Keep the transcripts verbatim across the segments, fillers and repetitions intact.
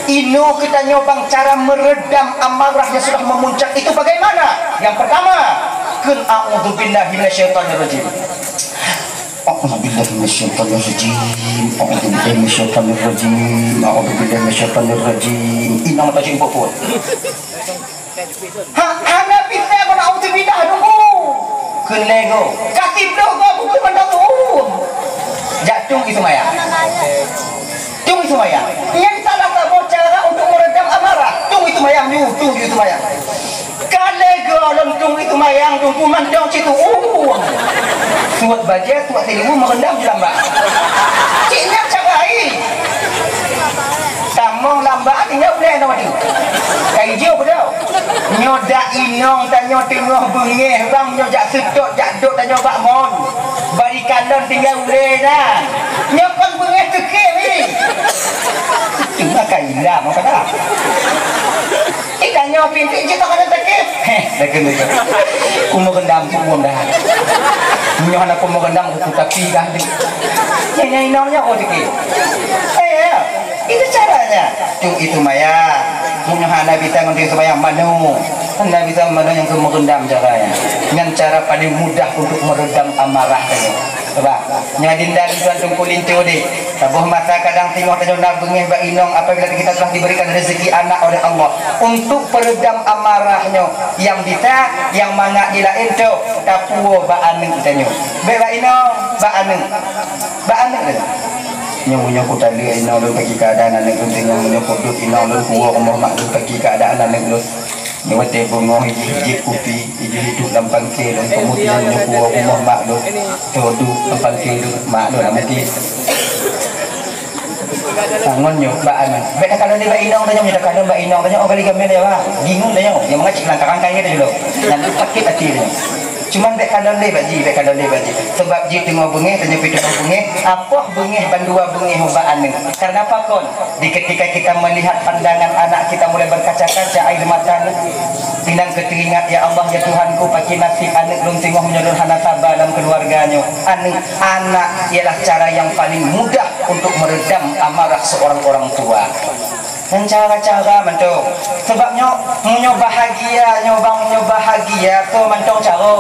Inoe geutanyoe bang cara meredam amarah yang sudah memuncak itu bagaimana? Yang pertama, kheun a'udzubillahi minasyaitonirrajim. A'udzubillahi minasyaitonirrajim. A'udzubillahi minasyaitonirrajim. A'udzubillahi minasyaitonirrajim. Inong tajim puput. Ha, hana bisa kau nak uti pindah dulu. Kena go. Kasih belum kau buku mandang tu. Jak tung itu maya. Tung itu maya. Yang salah tak cara untuk meredam amarah. Tung itu maya, tung itu maya. Kale go lom tung itu maya, tung pun mandang situ. Suat baja, suat tilu, merendam di lambak. Cik nyak cabai. Tamong lambak tinggal boleh nama tu. Kai jauh betul. Nyoe dak inong tanyoe teungoh beungéh bang, nyoe jak seutôt jak dok tanyoe bak mon. Bari kalon tinggai ulée na. Nyoe kon beungéh teuké ni. Cuma ka ilam apa dah? Eh tanyoe pintu je tak ada teuké. Heh, dah kena. Umur gendam tu umur dah. Nyoe hana umur gendam aku tapi dah. Nyoe inong nyoe oh teuké. Eh ya. Itu caranya. Tung itu maya. Meunyoe hana bisa ngon tung itu maya manu. Hana bisa manu nyang keu meurendam caranya. Nyan cara paling mudah untuk meredam amarah tadi. Coba. Nyan dinda tuan Teungku Linto deh. Saboh masa kadang singoh tanyoe na beungéh bak inong apabila kita telah diberikan rezeki anak oleh Allah. Untuk peredam amarah nyoe yang bisa, yang mangat di laén tu, tapuo bak aneuk tanyoe. Bek bak inong, bak aneuk. Bak aneuk tanyoe. Nyoe meunyoe kutaleuek inong lôn bagi keuadaan aneuk lôn, nyoe meunyoe kudeuek inong lôn kuwoe rumoh mak lôn bagi keuadaan aneuk lôn. Nyoe watée beungoh ijih jieb kupi, ijih iduek lam pangke lôn, keumudian nyoe kuwoe rumoh mak lôn, teuduek lam pangke lôn, mak lôn lam pangke. Ngon nyoe bak aneuk, bèk takalon lé bak inong tanyoe, nyoe takalon bak inong tanyoe, oh kali gamé ya, Bang. Bingung tanyoe, nyang meunan cit langkah-langkah nyoe dulu. Nyan sakét até tanyoe. Cuman bèk kalon lé bak jih, bèk kalon lé bak jih. Sebab jih teungoh beungéh, tanyoe pih teungoh beungéh. Apoh beungéh bandua beungéh ubak aneuk. Karena apa kon? Di ketika kita melihat pandangan anak kita mulai berkaca-kaca air mata, inong keu teuingat, "Ya Allah, ya Tuhanku, pakri nasib aneuk lôn teungoh meunyoe lôn hana saba lam keuluwarga nyoe." Aneuk, anak ialah cara yang paling mudah untuk meredam amarah seorang orang tua. Dan cara-cara mantong. Sebab nyoe, meunyoe bahagia, nyoe bang, meunyoe bahagia, soe mantong cara.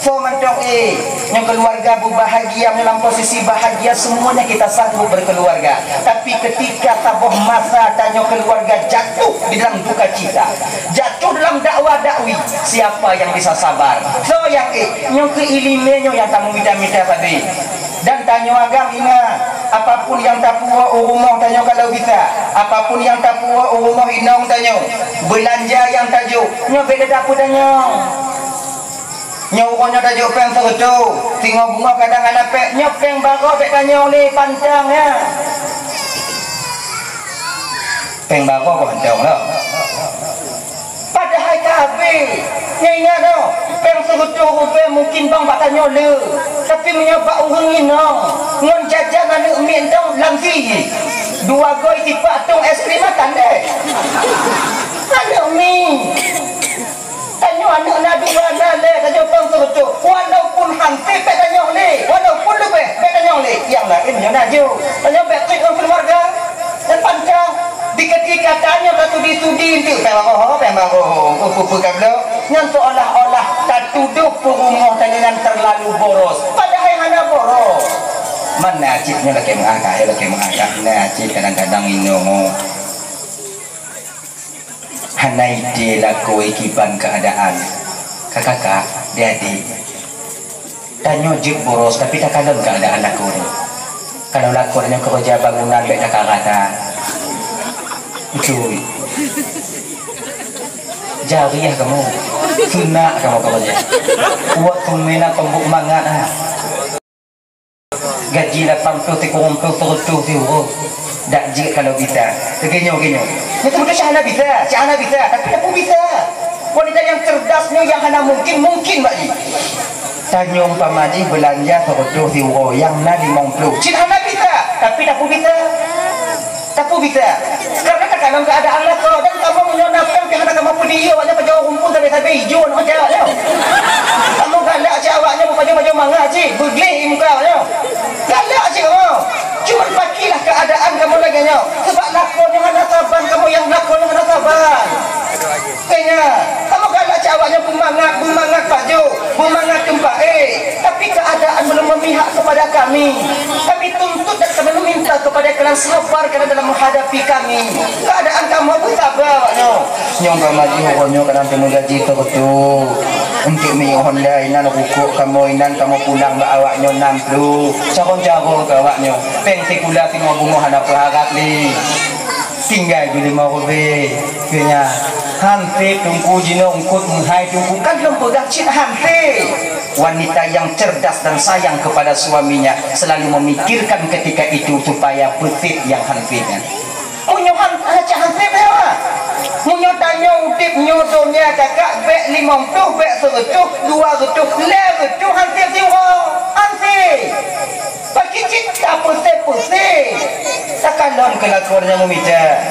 Soe mantong, eh, nyoe keluarga berbahagia, nyoe dalam posisi bahagia, semuanya kita sanggup berkeluarga. Tapi ketika saboh masa tanyoe keluarga jatuh di dalam duka cita, jatuh dalam dakwa dakwi, siapa yang bisa sabar? Soe nyang, eh, nyoe keu ileumèe nyoe nyang tamita-mita sabe. Dan tanyoe agam ingat, apapun nyang tapuwoe u rumoh tanyoe kalau bisa, apapun nyang tapuwoe u rumoh inong tanyoe, beulanja nyang tajok, nyoe bèk teudapu tanyoe. Nyoe uroe nyoe tajok péng seureutôh, singoh beungoh kadang hana péng, nyoe péng baroe bèk tanyoe lé pantang nyan. Péng baroe kok mantong lom. Padahai ka habéh. Nyan ingat nyoe, péng seureutôh rubèe mungkin bang bak tanyoe le. Tapi meunyoe bak ureueng inong, ngon jajan aneuk miet nyoe lam sie. Dua gôi sipak tong es krim makan deh. Aneuk miet. Tanyoe aneuk na dua na lé, tanyoe péng seureutôh. Walaupun hansép bèk tanyoe lé, walaupun leubeh bèk tanyoe lé. Nyang laén nyoe na jeuet. Tanyoe bèk trép ngon keuluwarga. Dan pantang, di ketika tanyoe tasudi-sudi eunteuk, "Péng baroe ho, péng baroe ho, peue-peue ka bloe." Nyan seolah-olah tatudoh peurumoh tanyoe nyan terlalu boros. Padahai hana boros. Mana cit nyoe lakèe meuakah, ya lakèe meuakah. Nah, cit kadang-kadang inong. Hana idéh lakoe kiban keuadaan. Kakak-kakak, adik-adik. Tanyoe jeuet boros, tapi takalon keuadaan lakoe. Kalau lakoe tanyoe keureuja bangunan bèk takarat, ha. Beutôi. Jariah kamoe. Sunat kamoe keureuja. Buet peuminan peumbuk mangat, ha. Gaji lapan ploh, sikureueng ploh, seureutôh siuroe. Dak jeuet kalau bisa. Lagèe nyoe, lagèe nyoe. Nyoe teuh beutôi cit hana bisa, cit hana bisa, tapi tapeubisa. Wanita nyang cerdas nyoe nyang hana mungkin, mungkin bak jih. Tanyoe umpama jih beulanja seureutôh siuroe, nyang na limong ploh. Cit hana bisa, tapi tapeubisa. Tapeubisa. Karena takalon keuadaan lakoe dan kamoe meunyoe na péng pih hana kamoe peudiyeu, awaknyan pajoh rumpun sabe-sabe ijo aneuk macam awaknyan. Kamoe galak cit awaknyan beupajoh-pajoh mangat cit, beugleh ié muka awaknyan. Galak cit kamoe. Cuma pakilah keuadaan kamoe lagèe nyoe. Sebab na Kamoe galak cit awaknyoe beumangat, beumangat pajoh, beumangat teumpat éh. Tapi keadaan belum memihak kepada kami. Kami tuntut dan kami meminta kepada kalian sabar kalian dalam menghadapi kami. Keadaan kamoe beusaba awaknyoe. Nyoe ka maju, nyoe ka na teumeugaji teuh. Untuk miyueb honda inan rukok kamoe inan kamoe pulang bak awaknyoe nam ploh. Carông-carông keu awaknyoe. Péng sikula singoh bungoh hana peuharab lé. Tinggai beulimong rubée. Keu nyan, hansé teungku jinoe eungkôt meuhai teungku kan lôn peugah cit hansé. Wanita yang cerdas dan sayang kepada suaminya selalu memikirkan ketika itu supaya beusit nyang hansé nyan. Meunyoe han-, hana cit hansé beuh, meunyoe tanyoe udeb nyoe donya kakak bék limong ploh, bék seureutôh, dua reutôh, lhée reutôh hansé siuroe. Hansé. Pakri cit tapeuséh-peuséh. Takalon keu lakoe nyang meumita.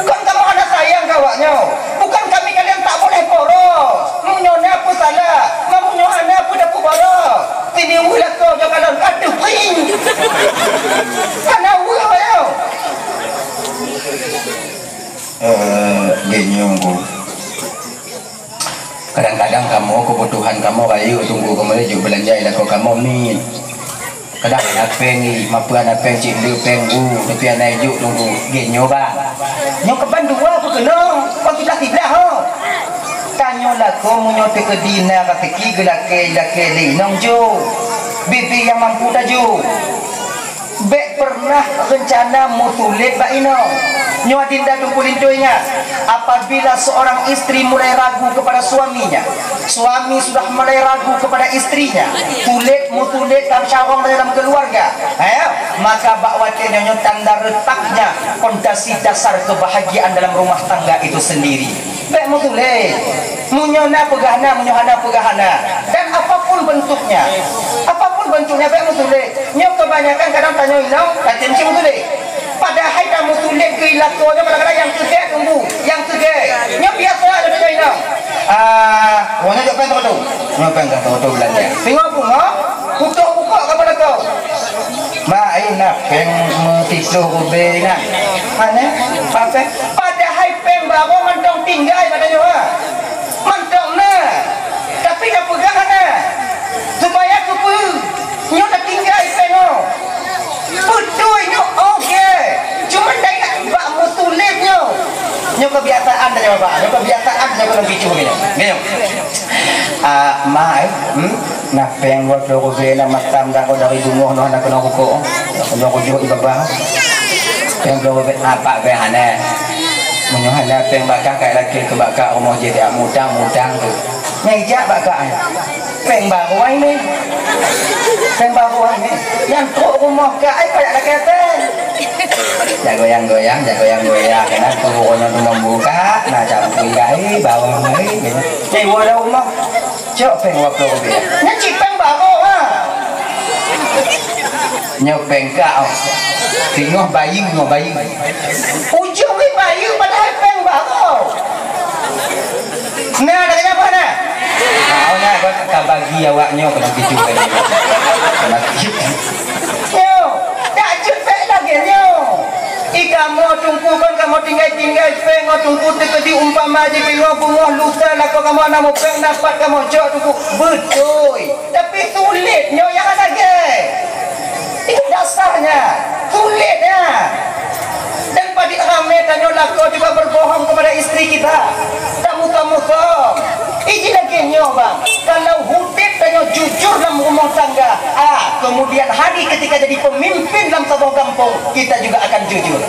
Kon kamoe hana sayang keu awaknyoe. Bukan kami kalian tak boleh poros. Meunyoe na peusalah, meunyoe hana peue tapeubaroe. Sini weueh lakoe nyoe kalon ka teuprieng. Hana weueh awaknyoe. Eh, geunyoe. Kadang-kadang kamoe keubutuhan kamoe rayeuk teungku kamoe jeuet beulanja lakoe kamoe miet. Kadang hana péng, i, mapeue hana péng cit le péng bu, tapi hana ijok teungku. Geunyoe bang. Nyoe keuban dua peukeunong, kon siblah-siblah ho. Tanyoe lakoe meunyoe teukeudi na raseuki geulakée-lakée lé inong jok. Bibi nyang mampu tajok. Bék pernah reuncana meusulet bak inong. Nyoe adinda teungku linto ingat, apabila seorang istri mulai ragu kepada suaminya, suami sudah mulai ragu kepada istrinya, sulet meusulet dan carông dalam keluarga, eh, maka bak watée nyoe, nyoe tanda retaknya fondasi dasar kebahagiaan dalam rumah tangga itu sendiri. Bék meusulet. Meunyoe na peugah na, meunyoe hana peugah hana. Dan apapun bentuknya, apapun bentuknya, bék meusulet. Nyoe kebanyakan kadang tanyoe inong, tatem cit meusulet. Padahai tameusulet keu lakoe nyoe kadang-kadang nyang keugét teungku, nyang keugét. Nyoe biasa ada tanyoe inong. Ah, wah nyoe jok péng teuka tu. Nyoe péng teuka tu beulanja. Singoh bungoh, putôh bukôk kamoe lakoe. Mak, ai na péng meutitôh rubée na. Hana, pakai. Padahai péng barô mantong tinggai bak tanyoe, ha. Mantong na. Tapi tapeugah hana. Supaya keupeue? Nyoe tatinggai péng nyoe. Beutôi nyoe oke. Cuma taingat bak meusulet nyoe. Nyoe kebiasaan tanyoe, Bapak. Nyoe kebiasaan tanyoe, ureueng picu nyoe. Nyoe. Ah, ma, eh? Hmm? Na péng dua ploh rubée na matam dak dari bungoh noh na keunoe bukôk. Keunoe kujoh di babah. Péng dua ploh rubée apa bék hana. Meunyoe hana péng bak kah, kai lakée keu bak kah rumoh jih dak mutang-mutang tu. Nyang ijak bak kah ai. Péng barô ai nyoe. Péng barô ai nyoe. Nyang trok rumoh kah ai payah lakée péng. Jak goyang-goyang, jak goyang-goyang. Kena turun nyoe tu nombor kah, na cak pun gai bawang ai. Nyang dua dah rumoh. Cok péng dua ploh rubée. Nyan cit péng barô, ha. Nyoe péng kah, oh. Singoh bayeue, nyoe bayeue. Ujong ni bayeue padahai péng barô. Nah, dah kenapa nah? Nah, oh, nah, kau tak bagi awak nyoe kena tuju kan. Kena tuju. Nyoe, tak jeuet péng lagée nyoe. I kamoe teungku kon kamoe tinggai-tinggai péng ngon teungku teukeudi umpama jih pingoh bungoh lusa lakoe kamoe na mupéng dapat kamoe cok teungku. Beutôi. Tapi sulet nyoe nyang lagée. Itu dasarnya. Sulet ya. Dan padit ramé tanyoe lakoe juga berbohong kepada istri kita. Tak muka-muka. Iji lagée nyoe bang. Kalau udeb tanyoe jujur dalam rumah tangga, ah, kemudian hari ketika jadi pemimpin dalam saboh gampông, kita juga akan jujur.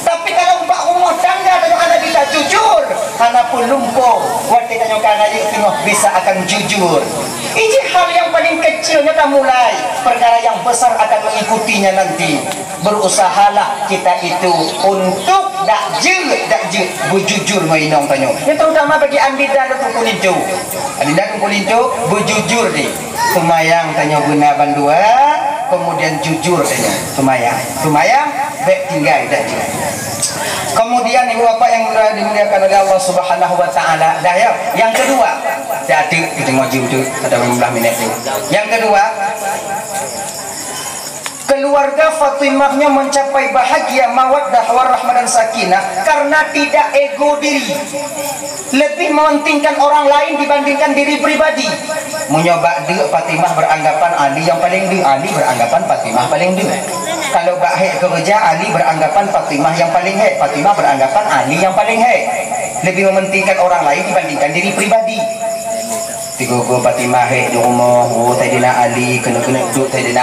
Tapi kalau bak rumah tangga tanyoe hana bisa jujur, hana peulumpoe, watée tanyoe ka rayeuk singoh bisa akan jujur. Iji hal yang paling kecil nyoe tamulai, perkara yang besar akan mengikutinya nanti. Berusahalah kita itu untuk dak jeuet, dak jeuet beujujur ngon inong tanyoe. Nyoe terutama bagi Andinda Teungku Linto. Andinda Teungku Linto beujujur deh. Seumayang tanyoe beuna bandua, kemudian jujur tanyoe. Seumayang, seumayang bék tinggai dak jeuet. Kemudian ibu bapak yang dimuliakan oleh Allah Subhanahu wa taala, dah ya. Yang kedua, dah tu kita ngaji tu ada lima belas minit tu. Yang kedua, Keluarga Fatimah nyoe mencapai bahagia, mawaddah, warahmah dan sakinah karena tidak ego diri. Lebih mementingkan orang lain dibandingkan diri pribadi. Meunyoe bak deuk, Fatimah beranggapan Ali yang paling deuk, Ali beranggapan Fatimah paling deuk. Kalau bak hék keureuja, Ali beranggapan Fatimah yang paling hék, Fatimah beranggapan Ali yang paling hék. Lebih mementingkan orang lain dibandingkan diri pribadi. Tigo-go Fatimah hék di rumoh, oh, Saidina Ali, keuneuk-keuneuk duek Saidina